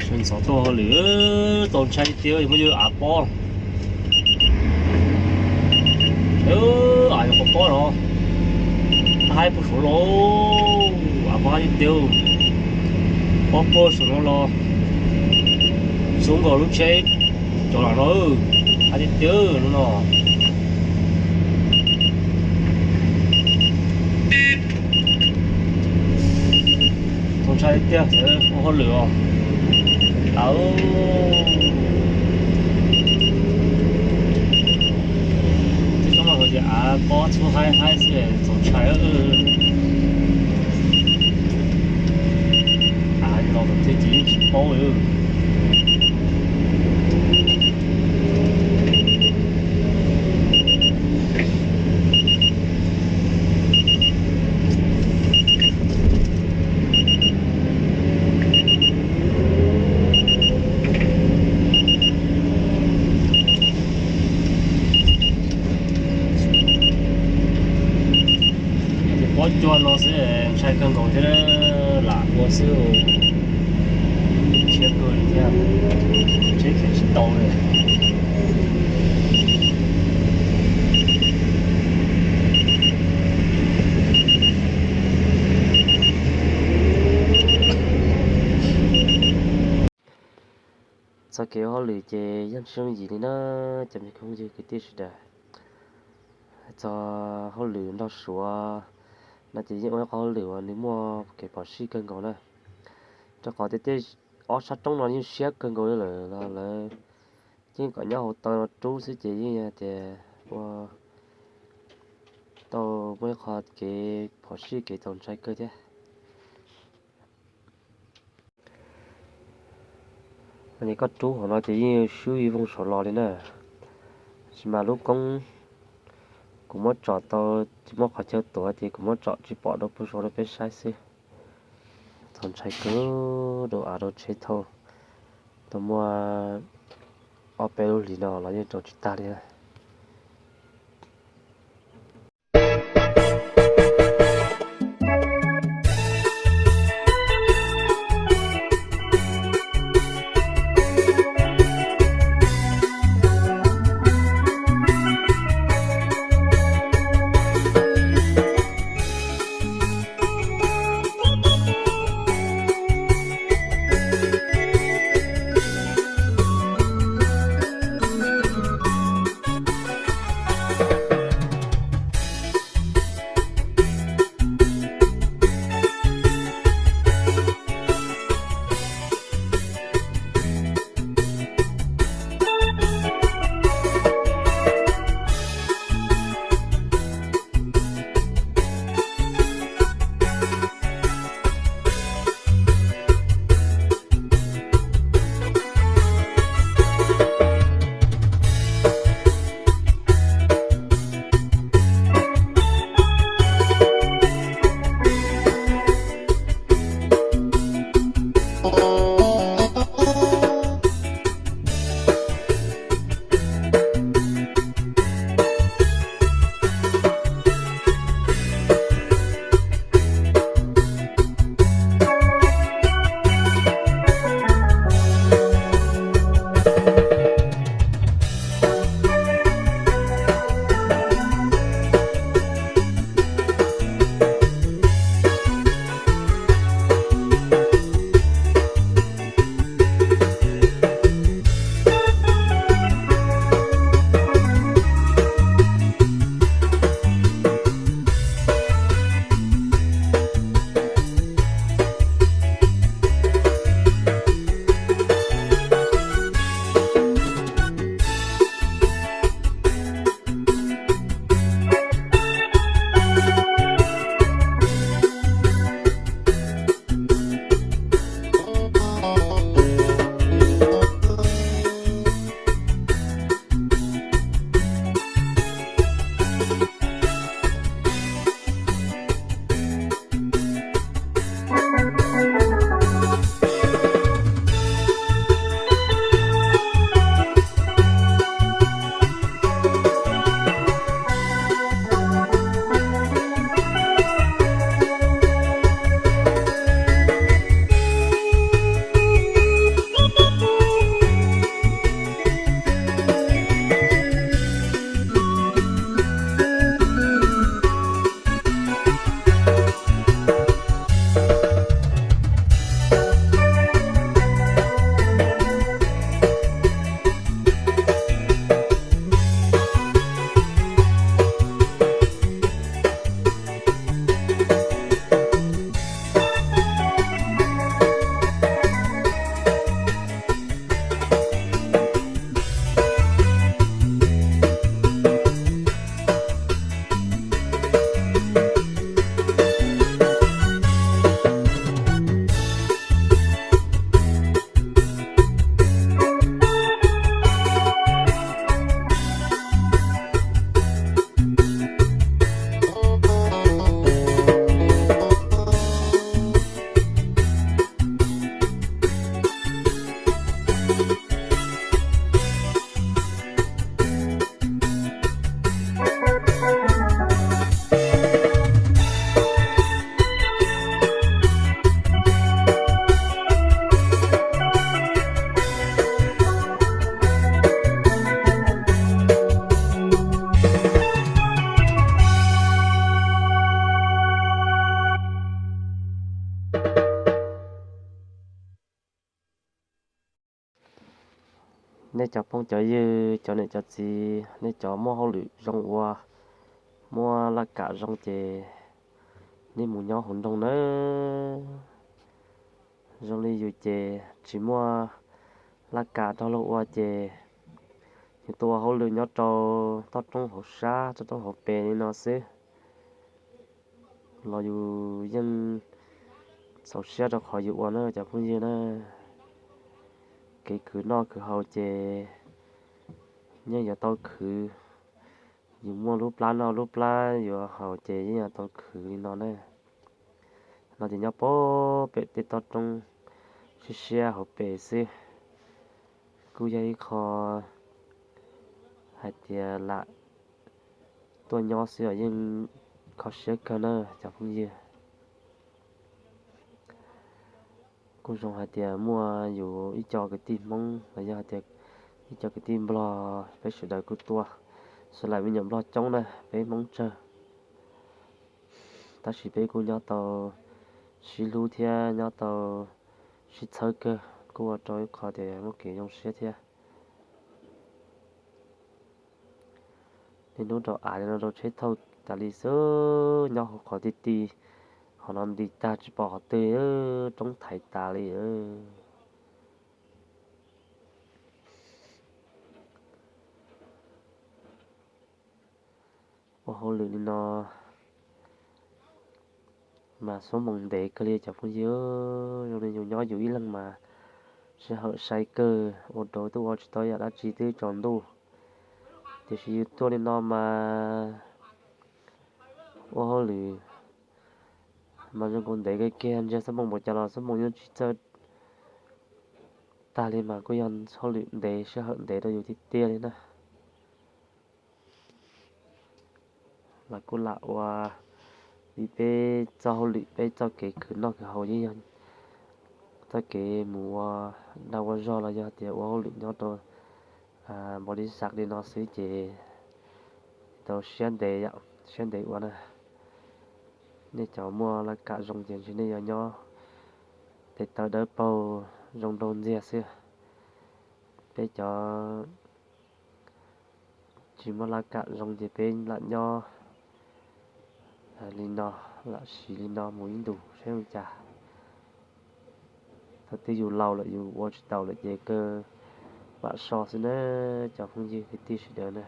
Sawv ntxov tuaj hauj lwm, txaus ntshai tiag, yog muaj yawg av pob. Av yog qhov pob no, haib puag saud los, av pob haib tiag tiag, pob puag saud no los, xub nkaus lub tsheb cov lam no, haib tiag tiag hnub no. Txaus ntshai tiag, sawv ua hauj lwm os. Av, txoj no ces av pob txhub haib haib xwb, txaus ntshai. Av los thiab ces yeej tsis paub li. Ces pob cuag no xwb ntshai kawg nkaus thiab, lam ua xwb, tshiab kawg li thiab, tsheb khiav tsis tau li. Txoj kev ua hauj lwm ces yeej tsis yooj yim li na, cov me phooj ywg kwv tij sawv daws. Txog hauj lwm nrog Suav no ces yeej ua ib qho hauj lwm uas nws muaj kev phom sij kawg nkaus na, rau qhov tias tej ob sab roob no yeej siab kawg nkaus li lawm los lawv yeej kom nyob hauv taw no rub xwb ces yeej tias ua tau muaj ib qho kev phom sij kev txaus ntshai kawg thiab. Ces koj rub hauv no ces yeej swb ib voog saum los li na. Tab sis mas lub koob kuv muab tsom tau tsis muaj qhov chaw tuav ces kuv muab tsom tsis pom rau puag saum rau peb saib xwb. Txaus ntshai kawg, rau av rau tsheb thauj tau muaj ob peb lub hlis no los yeej rau tsis tag li. Nej cov phooj cov ywg, cov niam cov txiv, nej cov muaj hauj lwm zoo ua, muaj laj kam zoo ces nej mus nyob hauv nroog nawb. Zoo li yus ces tsis muaj laj kam rau luag ua ces yus tuaj ua hauj lwm nyob rau toj roob hauv sab, toj roob hauv pes li no xwb los yus yeej txaus siab rau qhov yus ua na cov phooj ywg na. Kev khwv noj khwv haus ces yeej yuav tau khwv. Yus muaj lub plab noj lub plab yuav haus ces yeej yuav tau khwv li no na. No ces nyob pem tej toj roob siab siab hauv pes xwb, kuj yog ib qho hais tias lam tuaj nyob xwb os, yeej kho siab kawg na cov phooj ywg. Kuj zoo hais tias muaj yus ib co kwv tij Hmoob los yog hais tias ib co kwv tij Nplog, peb sawv daws kuj tuaj, sawv daws me nyuam Nplog coob na, peb Hmoob tsawg. Tab sis peb kuj nyob tau sib hlub thiab nyob tau sib txhawb kawg, kuj ua rau ib qho tias muaj kev zoo siab thiab. Niaj hnub rau av no rau tsheb thauj tas li xwb, nyob hauv qhov ti ti, qhov no nti tag tsis pom qhov twg, roob thaiv tas li. Ua hauj lwm li no mas xuab moos ntev kawg li cov phooj ywg, zoo li yus nyob yus ib leeg mas sij hawm sai kawg, ua rau twb ua tsis tau yam dab tsi twb tsaus ntuj. Tiam sis yus tuaj li no mas ua hauj lwm mas zoo nkaus ntev kawg kiag, ntsia xuab moos npaum cas los xuab moos yeej tsis txawj tag li mas kuj yog hauj lwm ntev sij hawm ntev rau yus tiag tiag li na. Los kuj lam ua li peb txoj hauj lwm, peb txoj kev khwv noj khwv haus yeej yog txoj kev mus ua dag ua zog los yog tias ua hauj lwm nyob rau npaum li xav li no xwb ces tau siab ntev yom, siab ntev ua na. Nej cov muaj laj kam zoo ces ntshe nej yuav nyob tes taw dawb paug zoo nraug ntxiag xwb. Peb cov tsis muaj laj kam zoo ces peb lam nyob li no, lam siv li no mus ib ntus saib ua cas. Thaum twg yus laus lawm yus ua tsis taus lawm ces kawg mam so xwb na cov phooj ywg kwv tij sawv daws na.